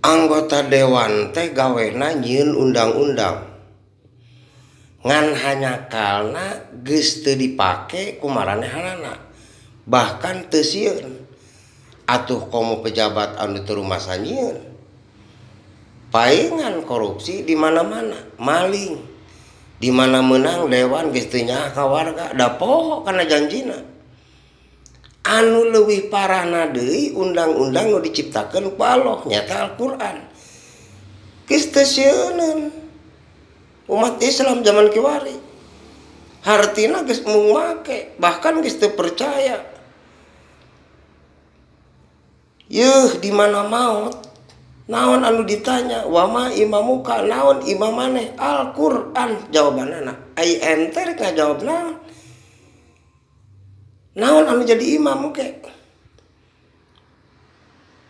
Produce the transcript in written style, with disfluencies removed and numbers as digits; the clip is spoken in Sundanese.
Anggota dewan teh gawena nyieun undang-undang. Ngan hanyakalna geus teu dipake ku maranehanana. Bahkan teu sieun. Atuh komo pejabat anu teu rumasa nyieun. Paingan korupsi di mana-mana, maling. Di mana meunang dewan geus teu nyaah ka warga, da poho kana janjina. Anu leuwih parahna deui undang-undang nu diciptakeun ku Allah nyaeta Al-Qur'an. Geus teu sieuneun umat Islam zaman kiwari. Hartina geus embung make, bahkan geus teu percaya. Yeuh di mana maot, naon anu ditanya, wama imamuka, naon imam maneh? Al-Qur'an jawabanana. Ai ente rek ngajawab naon? Naon anu jadi imam oke?